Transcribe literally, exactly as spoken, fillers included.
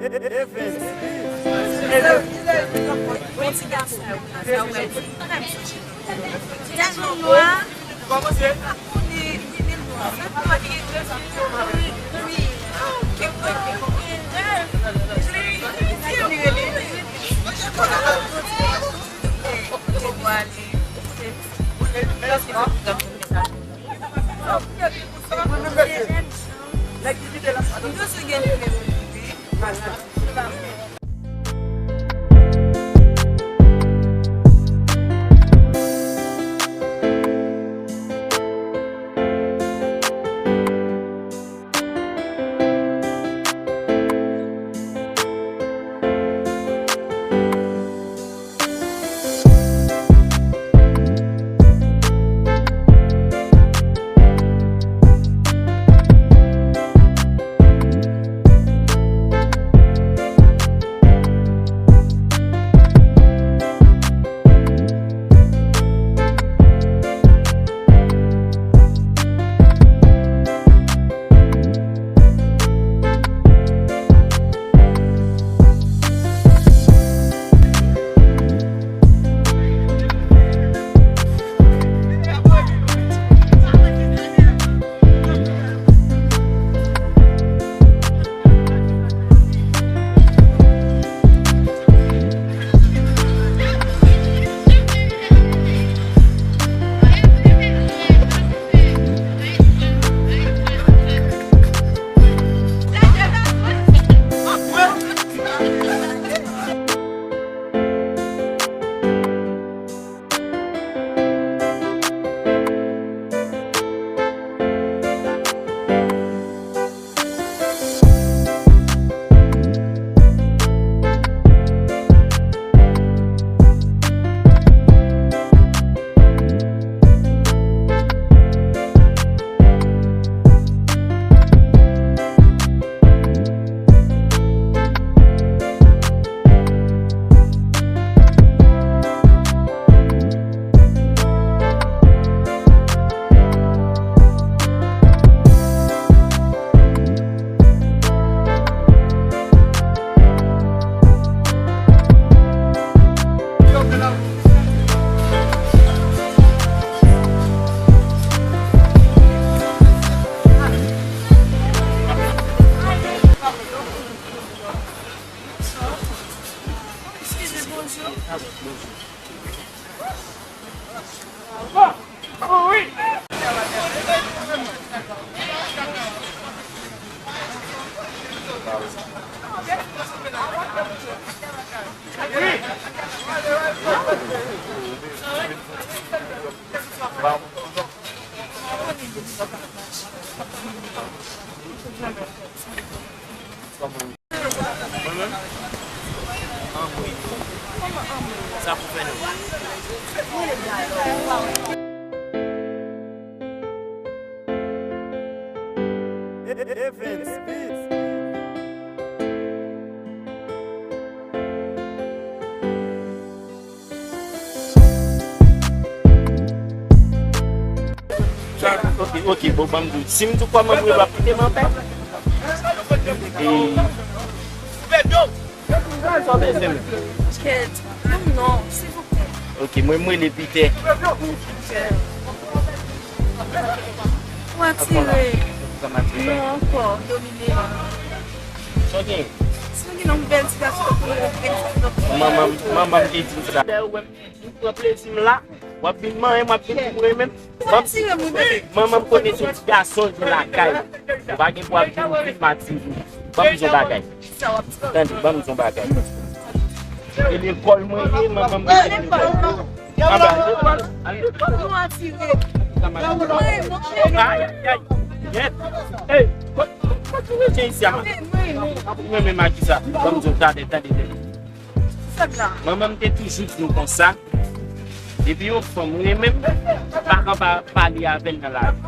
Bon ti gason, sa wè. Tèlman nwa. Eskize, bonjou. Mwen menm? Anmwey. Sa pou fè non. Evans Beats. Ok, ok, bon, ban m di w. Si m di w kòman m rele w, w ap kite m anpè? E, sa w bezwen m? Kèt, ban m non, silvouplè. Ok, mwen, m rele Pitè. Pitè. Ou atire. Non, ankò, domine. Sa w gen? Si w gen yon bèl ti gason pou mwen, bèl ti gason. Manman m, manman m te di m sa. Lè ou wè m, m pran plezi m la, w ap vin manyen m, w ap vin boure menm. Manman m konnen se yon ti gason jwe lakay. Ou pa gen pou ap di ou vin matire. Ban m di yon bagay. Tande, ban m di yon bagay. E lekòl mwen ye, manman m mete m lekòl. Anba lekòl, al lekòl. Ay, ay, ay. Yèt. Ey, kote, kote w jen isi a? Ou renmen m a kisa? Ban m di w, tande, tande, tande. Manman m te toujou di nou konsa, depi yon fanm renmen m, pa ka pa pale avè l nan lari.